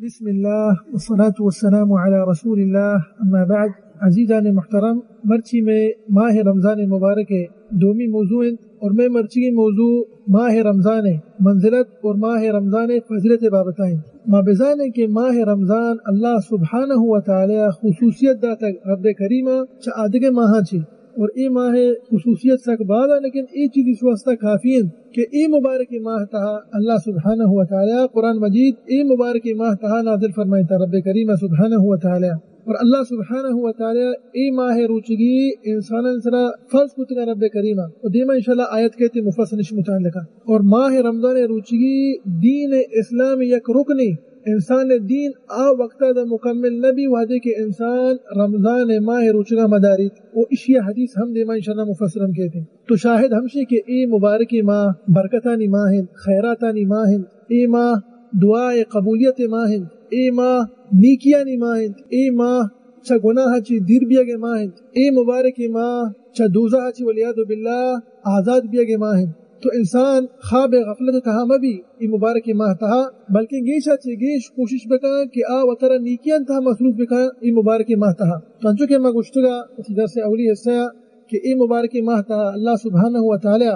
بسم اللہ والصلاة والسلام علی رسول اللہ، اما بعد۔ عزیزان محترم، مرچی میں ماہ رمضان مبارک ہے، دومی موضوع انت، اور میں مرچی موضوع ماہ رمضان ہے منزلت اور ماہ رمضان فضیلت بابت انت۔ ما بزانیں کہ ماہ رمضان اللہ سبحانہ و تعالی خصوصیت داتگ رب کریمہ چہ آدگہ ماہاں چی، اور اے ماہ خصوصیت سک باز انت، لیکن اے چیز اس واسطہ کافی انت کہ اے مبارک ماہ تہا اللہ سبحانہ و تعالی قرآن مجید اے مبارک ماہ تہا نازل فرمائتا رب کریم سبحانہ و تعالی۔ اور اللہ سبحانہ و تعالی اے ماہ روچگی انسانان سرا فرض کتگا رب کریمہ، و دیما انشاءاللہ آیت کہتے مفصل اش متعلقہ۔ اور ماہ رمضان روچگی دین اسلام یک رکنے، انسان دین آ وقتا دا مکمل نبی وہدے کہ انسان رمضان ماہ روچگا مداریت، و اشی حدیث ہم دیما انشاءاللہ مفصل ہم کہتے۔ تو شاہد ہمشی کہ اے مبارک ماہ برکتانی ماہ انت، خیراتانی ماہ انت، اے ماہ دعا قبولیت ماہ انت، اے ماہ نیکیانی ماہ انت، اے ماہ چہ گناہ چی دیر بیگ ماہ انت، اے مبارک ماہ چہ دوزہ چی والعیاذ باللہ آزاد بیگ ماہ انت۔ تو انسان خواب غفلت تہا مبی اے مبارک ماہ تہا، بلکن گیشا چی گیش کوشش بکن کہ آ وترا نیکیان تہا مصروف بکن اے مبارک ماہ تہا۔ تو انچو کہ ما گشتگا وتی درس اولی حصہ کہ اے مبارک ماہ تہا اللہ سبحانہ و تعالی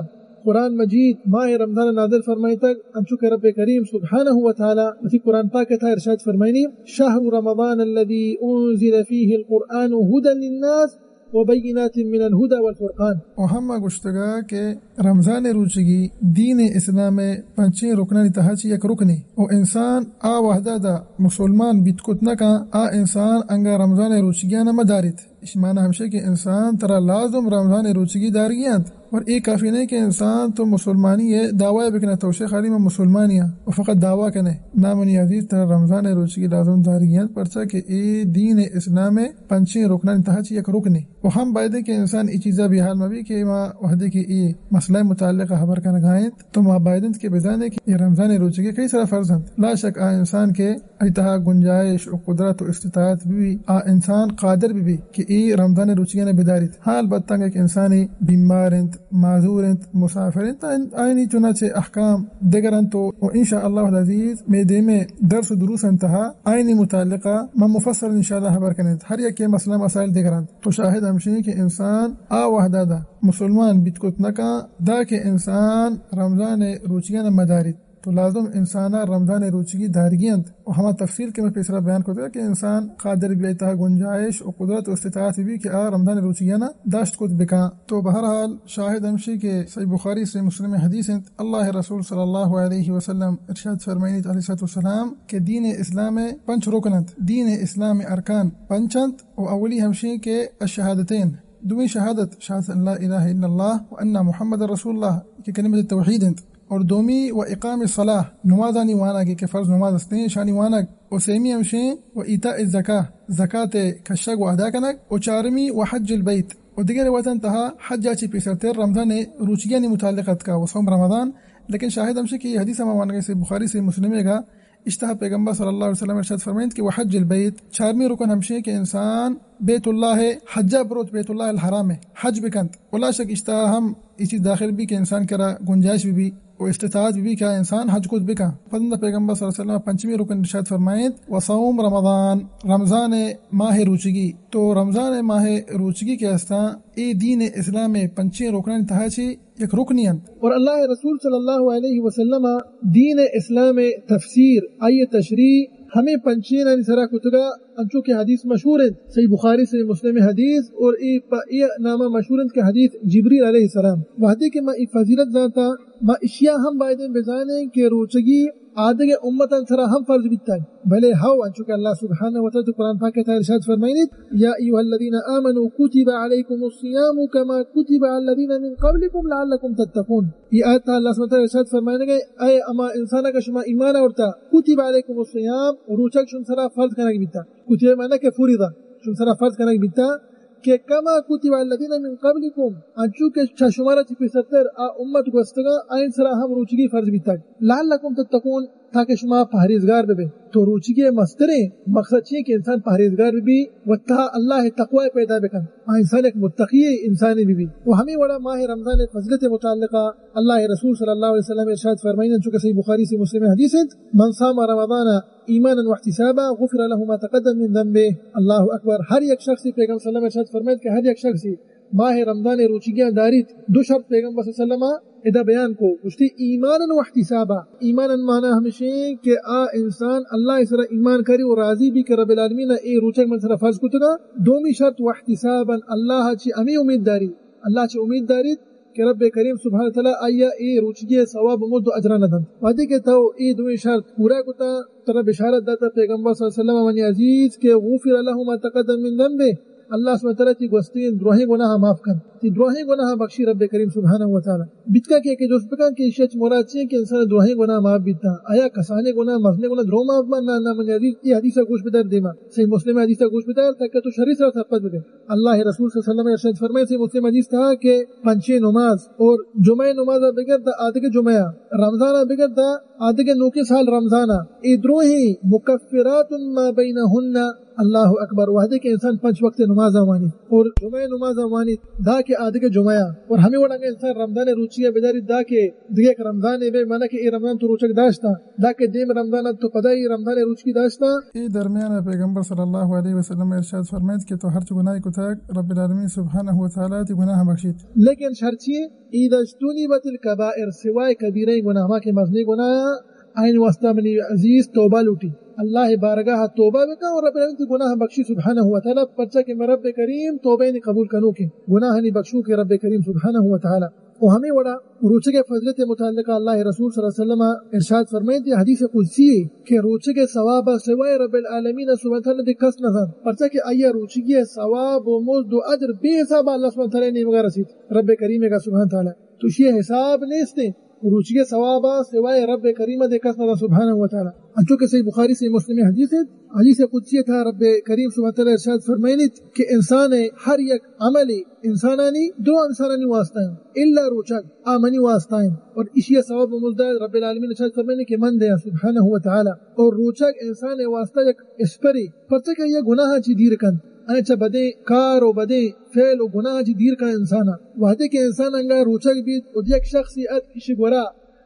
قرآن مجید ماہ رمضان نازل فرمائتگ، انچو کہ رب کریم سبحانہ و تعالی وتی قرآن پاک تہا ارشاد فرمائنی، شهر رمضان الذي انزل فيه القرآن هدى للناس وبينات من الهدى والفرقان۔ و ہما گشتگا کہ رمضان روچگی دین اسلام پنچیں رکنانی تہا چی یک رکنے، و انسان آ وہدا دا مسلمان بیت کت نکن، آ انسان انگا رمضان روچگیان مداریت۔ اش معنی ہمشی کہ انسان ترا لازم رمضان روچگی دارگی انت، اور اے کافی نہیں کہ انسان تو مسلمانی ہے دعوی بکنے، تو شیخ علی میں مسلمانی ہاں، و فقط دعوی کنے۔ نہ منی عزیز، ترا رمضان روچگی لازم دارگی انت، پرچا کہ اے دین اسلام پنچیں رکنانی تہا چی یک رکنے۔ و ہم بایدیں کہ انسان اے چیزا بے حال مبی کہ ما وہدے کہ اے مسئلہ متعلق خبر کنگا انت، تو ما بایدنت کہ بزانے کہ اے رمضان روچگی کئی سرا فرض انت۔ لا شک آ انسان کہ آئی تہا گنجائش و قدرت و استطاعت بی، آ انسان قادر بی کہ اے رمضان روچگیان بداریت۔ ہاں، البتہ اگہ کہ انسانی بیمار انت، معذور انت، مسافر انت، آئین-، آئینی چنانچہ احکام دگر انت و، و ان شاء اللہ العزیز میں دیمے درس و دروس انت تہا آئینی متعلقہ ما مفصل ان شاء اللہ خبر کنیں۔ ہر یکے مسئلہ مسائل دگر انت۔ تو شاہد ہمشی کہ انسان آ وہدا دا مسلمان بیت کت نکن، دا کہ انسان رمضان روچگیان مداریت۔ تو لازم انسانا رمضان روچگی دارگی انت۔ و ہما تفصیل کہ میں پیسرا بیان کتگا کہ انسان قادر بی، آئی تہا گنجائش و قدرت و استطاعت بی کہ آ رمضان روچگیانا داشت کت بکن۔ تو بہرحال شاہد ہمشی کہ صحیح بخاری، صحیح مسلم حدیث انت، اللہ رسول صلی اللہ علیہ وسلم ارشاد فرمائنیت علیہ الصلوۃ والسلام کہ دین اسلام پنچ رکن انت، دین اسلام ارکان پنچ انت، و اولی ہمشی کہ الشہادتین، دومی شہادت، شہادت ان لا الہ الا اللہ و ان محمد رسول اللہ، کہ کلمۃ توحید انت۔ اور دومی و اقام الصلاۃ، نمازانی وانگ کہ فرض نماز استیں، شانی وانگ۔ و سیمی ہمشیں و ایتاء الزکاۃ، زکات کشگ و ادا کنگ۔ و چارمی و حج البیت۔ و دیگر روایتان تہا حج آچی پیسرتر رمضان روچگیانی متعلق اتکا و صوم رمضان۔ لیکن شاہد ہمشی کہ یہ حدیث ہما وانگ سے بخاری سے مسلم گا، اشتہا پیغمبر صلی اللہ علیہ وسلم ارشاد فرمائنت کہ وحج البیت، چارمی رکن ہمشی کہ انسان بیت اللہ حجا بروت، بیت اللہ الحرام حج بکنت۔ ولا شک اشتہا ہم اے چیز داخل بی کہ انسان کرا گنجائش بی بی و استطاعت بی بی کہ انسان حج کت بکن۔ پدندا پیغمبر صلی اللہ علیہ وسلم پنچمی رکن ارشاد فرمائنت، وصوم رمضان، رمضان ماہ روچگی۔ تو رمضان ماہ روچگی کہ ہستاں، اے دین اسلام پنچیں رکنانی تہا چی یک رکنے انت۔ اور اللہ رسول صلی اللہ علیہ وسلم دین اسلام تفسیر، آئی تشریح ہمیں پنچینانی سرا کتگا، انچو کہ حدیث مشہور انت، صحیح بخاری، صحیح مسلم حدیث، اور اے پہ اے نامہ مشہور انت کہ حدیث جبریل علیہ السلام۔ وہدے کہ ما اے فضیلت زانتا، ما اشیا ہم بایدیں بزانیں کہ روچگی آدگہ امتان سرا ہم فرض بیتگ۔ بلے ہو، انچو کہ اللہ سبحانہ و تعالی قرآن پاک تہا ارشاد فرمائنیت، یا ایھا الذین آمنوا کتب علیکم الصیام کما کتب علی الذین من قبلکم لعلکم تتقون۔ اے آیت تہا اللہ سبحانہ و تعالی ارشاد فرمائنگے، اے اما انسانا کہ شما ایمان آورتا، کتب علیکم الصیام، روچگ شما سرا فرض کنگ بیتا۔ کتب معنی کہ فرض، شما سرا فرض کنگ بیتا۔ کہ کما کتب علی الذین من قبلکم، انچو کہ چہ شمارا چہ پیسرتر آ امت گوستگاں، آئین سرا ہم روچگی فرض بیتگ۔ لعلکم تتقون، تاکہ شما پہریزگار بہ بے۔ تو روچگی ءِ مستریں مقصد چی کہ انسان پہریزگار بہ بی و تا اللہ ءِ تقوی پیدا بکن، آ انسان یک متقی انسانے بہ بی۔ و ہمیں وڑا ماہ رمضان ءِ فضیلت ءِ متعلقہ اللہ ءِ رسول صلی اللہ علیہ وسلم ارشاد فرمائینت، چونکہ صحیح بخاری، صحیح مسلم ءِ حدیث انت، من صام رمضان ایمانا واحتسابا غفر له ما تقدم من ذنبه۔ اللہ اکبر۔ ہر یک شخص، پیغمبر صلی اللہ علیہ وسلم ارشاد فرمائینت کہ ہر یک شخص ماہ رمضان ءِ روچگیاں داریت، دو شرط پیغمبر صلی اللہ علیہ وسلم ادا بیان کو، گوشتی ایمانا واحتسابا۔ ایمانا معنی ہمشیں کہ آ انسان اللہ ءِ سرا ایمان کاری و راضی بی کہ رب العالمین اے روچگ من سرا فرض کتگا۔ دومی شرط واحتسابا، اللہ چی ہمیں امید داری، اللہ چی امید داریت کہ رب کریم سبحانہ وتعالی آئی ءَ اے روچگی ءِ ثواب و مزد و اجرا نہ دنت۔ وہدے کہ تو اے دوئیں شرط پورا کتا، ترا بشارت داتا پیغمبر صلی اللہ علیہ وسلم، منی عزیز، کہ غفر له ما تقدم من ذنبه، اللہ سبحانہ وتعالی تی گوستگیں دراہیں گناہ معاف کن، تی دراہیں گناہ بخشی رب کریم سبحانہ وتعالی۔ بیتکا کہ، کہ جست بکن کہ ایشی چ مراد چی کہ انسان دراہیں گناہ معاف بیتا، آیا کسانیں گناہ، مزنیں گناہ درو معاف بن؟ نہ، نہ منی عزیز، اے حدیث ءَ گوش بدار دیما، صحیح مسلم ءِ حدیث ءَ گوش بدار تاکہ تو شری سرا سرپد ببے۔ اللہ ءِ رسول صلی اللہ علیہ وسلم ارشاد فرمائے، صحیح مسلم ءِ حدیث تہا کہ پنچیں نماز اور جمعہ نماز ءَ بگر دا آدگہ جمعہ ءَ، رمضان ءَ بگر دا آدگہ نوکیں سال رمضان ءَ، اے دروہیں مکفرات ما بینہن۔ اللہ اکبر۔ وہدے کہ انسان پنچ وقت نماز ءَ وانی اور جمعہ نماز ءَ وانی، دا کہ آدگہ جمعہ ءَ، اور ہمیں وڑا اگر انسان رمضان ءِ روچی ءَ بداری، دا کہ دگہ یک رمضان ءَ بے، مانا کہ اے رمضان تو روچگ داشتا، دا کہ دیم رمضان ءَ تو پدا اے رمضان ءِ روچگی داشتا۔ اے درمیان ءَ پیغمبر صلی اللہ علیہ وسلم ارشاد فرمائیت کہ تو ہرچ گناہ کتگ، رب العالمین سبحانہ و تعالی تی گناہ بخشیت۔ لیکن شرط چی اے؟ اذا اجتنبت الکبائر، سوائے کبیرہ گناہ، ہما کہ مزنیں گناہ، آئین واسطہ منی عزیز توبہ لوٹی، اللہ بارگاہ توبہ بکن اور رب العالمین تی گناہ بخشی سبحانہ و تعالی، پرچا کہ میں رب کریم توبہ نی قبول کنوکیں، گناہ نی بخشوکیں رب کریم سبحانہ و تعالی۔ و ہمیں وڑا روچگ ءِ فضیلت ءِ متعلقہ اللہ ءِ رسول صلی اللہ علیہ وسلم ارشاد فرمائیت، حدیث قدسی ہے کہ روچگ ءِ ثواب سوائے رب العالمین سبحانہ تعالی دے کس نہ زانت، پرچا کہ آئی ءَ روچگی ءِ ثواب و مزد و اجر بے حساب اللہ سبحانہ تعالی نیمگا رسیت، رب کریم گا سبحانہ تعالی۔ تو اشی حساب نیست۔ روچگی ثواب سوائے رب کریم دے کس نہ زانت سبحانہ و تعالی۔ انچو کہ صحیح بخاری، صحیح مسلم حدیث ہے، حدیث قدسی تہا رب کریم سبحانہ تعالی ارشاد فرمائیت کہ انسان ہر یک عمل انسانانی، دو انسانانی واسطہ ہیں، الا روچگ آ منی واسطہ ہیں، اور اشی ثواب و مزد رب العالمین ارشاد فرمائیت کہ من دیاں سبحانہ و تعالی۔ اور روچگ انسان واسطہ یک اسپرے، پرچہ کہ یہ گناہ چی دیر کنت، انچا بدیں کار و بدیں فعل و گناہ چی دیر کن انسان۔ وہدے کہ انسان انگا روچگ بیت و یک شخصی ات اشی گورا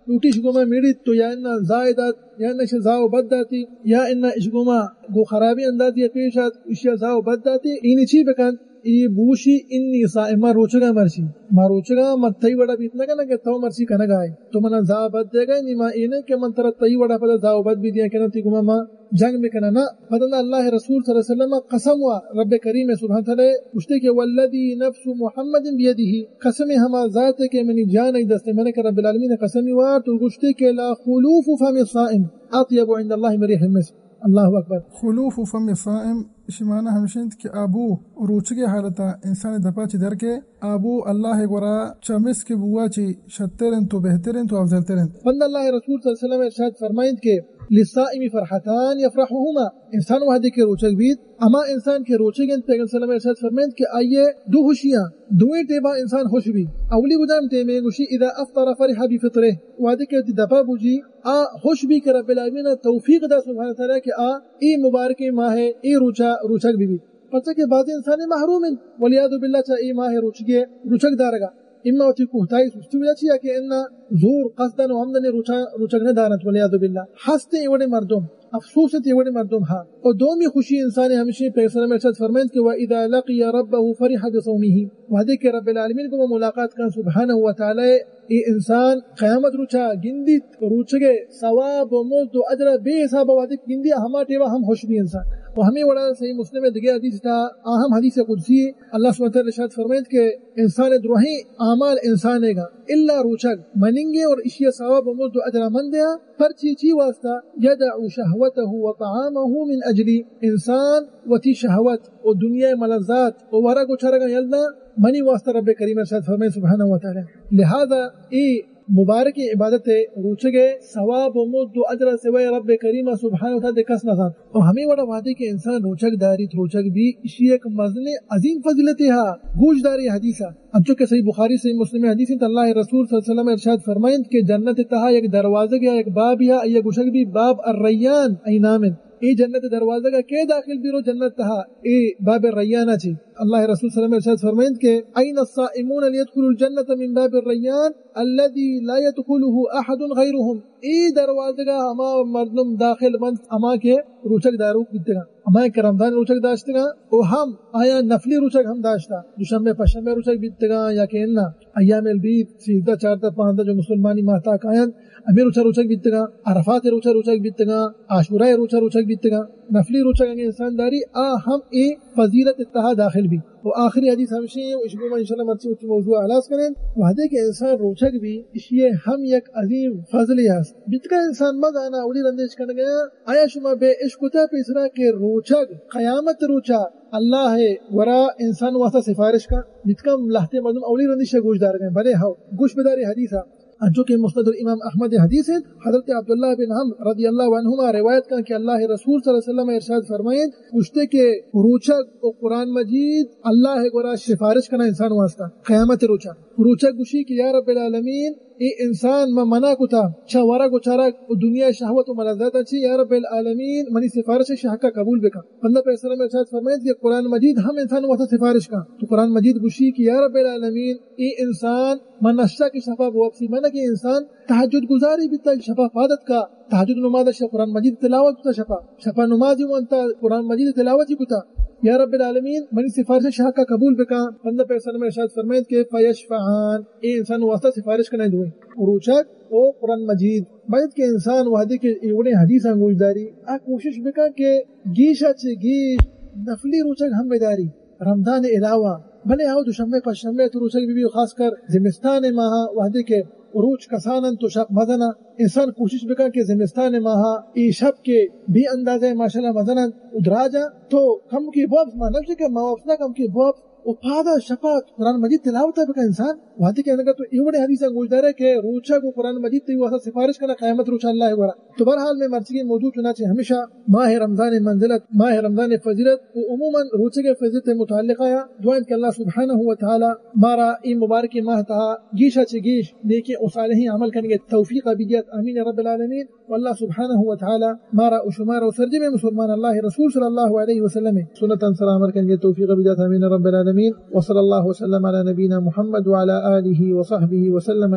لوٹی اش گوما میڑیت تو یا انا زاہ دات، یا انا اش زاہ و بد داتی، یا انا اش گوما گو خرابی اندازی پیش آت، اشیا زاہ و بد داتی، اینی چی بکنت؟ ای بوشی انی صائم، ما روچگا مرچی، ما روچگا، من تئی وڑا بیت نہ کناں کہ تو مرچی کنگا ئے، تو منا زاہ بد دیگا، نی ما اینہ کہ من ترا تئی وڑا پدا زاہ و بد بی دیاں کہ نہ تی گوما ما جنگ بکناں۔ نہ، پدا اللہ رسول صلی اللہ علیہ وسلم قسم وا رب کریم سبحانہ تعالی گوشتے کہ والذی نفس محمد بیدہ، قسم ہما ذات کہ منی جان ای دست، من کہ رب العالمین قسمی وارت و گوشتے کہ لا خلوف فم الصائم اطیب عند اللہ من ریح المسک۔ اللہ اکبر۔ خلوف فم الصائم، اشی معنی ہمشنت کہ آ بو روچگے حالتا انسان دپا چی در کے، آ بو اللہ گورا چہ مسک بوا چی شتر انت و بہتر انت و افضل تر انت۔ بند اللہ رسول صلی اللہ علیہ وسلم ارشاد فرمائنت کہ للصائم فرحتان یفرحهما، انسان وہدے کہ روچگ بیت، ہما انسان کہ روچگ انت، پیغمبر صلی اللہ علیہ وسلم ارشاد فرمائنت کہ آئیے دو خوشیاں، دوئیں ٹیبا انسان خوش بی۔ اولی گدام ٹیمے گوشی اذا افطر فرح بفطره، وہدے کہ وتی دپا بوجی، آ خوش بی کہ رب العالمین توفیق دا سبحانہ تعالی کہ آ اے مبارکیں ماہ اے روچا روچگ بی بی۔ پرچہ کہ بعض انسان محروم انت، والعیاذ باللہ، چا اے ماہ روچگے روچگ دارگا۔ اما وتی کوتاہی سستی وجہ چیا کہ انا زور قصدن و عمدن روچا، روچگ نہ دارنت، والعیاذ باللہ۔ ہست اے وڑے مردم، افسوس انت اے وڑے مردم ہا۔ و دومی خوشی انسان ہمشی پیغمبر صلی اللہ علیہ وسلم ارشاد فرمائنت کہ واذا لقی ربه فرح بصومه، وہدے کہ رب العالمین کو ملاقات کن سبحانہ و تعالی، اے انسان قیامت روچا گندیت، روچگے ثواب و مزد و اجر بے حساب وہدے گندی، ہما ٹیبا ہم خوش بی انسان۔ و ہمیں وڑا صحیح مسلم دگہ حدیث تا، آہم حدیث قدسی، اللہ سبحانہ وتعالی ارشاد فرمائنت کہ انسان دروہیں اعمال انسان گا الا روچگ مننگے اور اشی ثواب و مزد و اجر من دیا۔ پرچی چی واسطہ؟ یدع شهوته وطعامه من اجلی، انسان وتی شہوت و دنیا ملذات و ورگ و چرگا یلدا منی واسطہ رب کریم ارشاد فرمائے سبحانہ و تعالی۔ لہذا اے مبارکیں عبادت ءِ روچگ ءِ ثواب و مزد و اجر ءَ سوائے رب کریم سبحانہ و تعالی دگہ کس نہ زانت۔ و ہمے وڑا وہدے کہ انسان روچگ داریت، روچگ بی، اشی یک مزنیں عظیم فضیلتے ہا۔ گوش داری حدیث ءَ، انچو کہ صحیح بخاری، صحیح مسلم حدیث انت، اللہ رسول صلی اللہ علیہ وسلم ارشاد فرمائنت کہ جنت تہا یک دروازگ یا یک باب یا، آئی گوشگ بی باب الریان، آئی نام انت۔ اے جنت دروازگ ءَ کے داخل بی رو جنت تہا؟ اے باب ریان ءَ چی؟ اللہ رسول صلی اللہ علیہ وسلم ارشاد فرمائنت کہ این الصائمون لیدخلوا الجنة من باب الریان الذي لا يدخله احد غيرهم۔ اے دروازگ ءَ ہما مردم داخل بنت، ہما کہ روچگ داروک بیتگاں، ہما کہ رمضان روچگ داشتگاں، و ہم آیا نفلی روچگ ہم داشتا، دوشنبے پشنبے روچگ بیتگاں یا کہ انا ایام البید، سیزدہ، چاردہ، پانزدہ جو مسلمانی ماہ تاک آیاں، ہمے روچا روچگ بیتگاں، عرفات روچا روچگ بیتگاں، عاشورا روچا روچگ بیتگاں۔ نفلی روچگ اگیں انسان داری، آ ہم اے فضیلت تہا داخل بی۔ و آخری حدیث ہمشی ہیں، و اشی گوما انشاءاللہ مرچی وتی موضوع خلاص کریں۔ وہدے کہ انسان روچگ بی، اشی ہم یک عظیم فضلے ہست۔ بیتگا انسان مزانا اولی رندش کنگا، آیا شما بے اشکتا پیسرا کہ روچگ قیامت روچا اللہ گورا انسان واسطہ سفارش کا؟ بیتگا لہتے مردم اولی رندش گوش دارگا، بلے ہو، گوش بداری حدیثا۔ انچو کہ مسند الامام احمد حدیث انت، حضرت عبداللہ بن عمرو رضی اللہ عنہما روایت کن کہ اللہ رسول صلی اللہ علیہ وسلم ارشاد فرمائنت، گوشتے کہ روچگ و قرآن مجید اللہ گورا سفارش کنا انسان واسطہ قیامت روچا۔ روچگ گوشی کہ یا رب العالمین، اے انسان من منع کتا چہ ورگ و چرگ و دنیا شہوت و ملذاتاں چی، یا رب العالمین منی سفارش شہ حقا قبول بکن۔ بندہ پیسر میں ارشاد فرمائنت کہ قرآن مجید ہم انسان واسطہ سفارش کن۔ تو قرآن مجید گوشی کہ یا رب العالمین، اے انسان من نشتا کہ شپا بوپسی، من کہ انسان تہجد گزاری بیتا، شپا پاد اتکا، تہجد نماز شہ قرآن مجید تلاوت کتا، شپا، شپا نمازی وانتا، قرآن مجید تلاوتی کتا۔ یا رب العالمین، منی سفارش شہ حقا قبول بکن۔ بندہ پیسر میں ارشاد فرمائنت کہ فیشفعان، اے انسان واسطہ سفارش کنائیں دوئیں۔ روچگ و قرآن مجید۔ باید کہ انسان وہدے کہ اے وڑیں حدیثاں گوش داری، آ کوشش بکن کہ گیشا چہ گیش نفلی روچگ ہم بداری۔ رمضان علاوہ، بلے آؤ دوشنبے پشنبے تو روچگ بی بی، خاص کر زمستان ماہا وہدے کہ روچ کسان انت تو شپ مزنا۔ انسان کوشش بکن کہ زمستان ماہا اے شپ کہ بے اندازہ ماشاءاللہ مزن انت و دراجا، تو کم کی بوپس، ما نفس کہ ما وپس نہ، کم کی بوپس و پادا شپا قرآن مجید تلاوت بکن انسان۔ وہدے کہ انگا تو اے وڑیں حدیثاں گوش دارے کہ روچگ و قرآن مجید تئی واسطہ سفارش کنا قیامت روچ اللہ گورا۔ تو بہرحال میں مرچگی موضوع چنانچہ ہمیشہ ماہ رمضان منزلت، ماہ رمضان فضیلت و عموماً روچگ فضیلت متعلقہ یا۔ دعا انت کہ اللہ سبحانہ و تعالی مارا اے مبارک ماہ تہا گیشا چہ گیش نیکیں و صالحیں عمل کنگے توفیق بدیات، آمین رب العالمین۔ و اللہ سبحانہ و تعالی مارا و شمارا و سرجمیں مسلمان اللہ رسول صلی اللہ علیہ وسلم سنتاں سرا عمل کنگے توفیق بدیات، آمین رب العالمین۔ وصلی اللہ وسلم علی نبینا محمد وعلی آلہ وصحبہ وسلم۔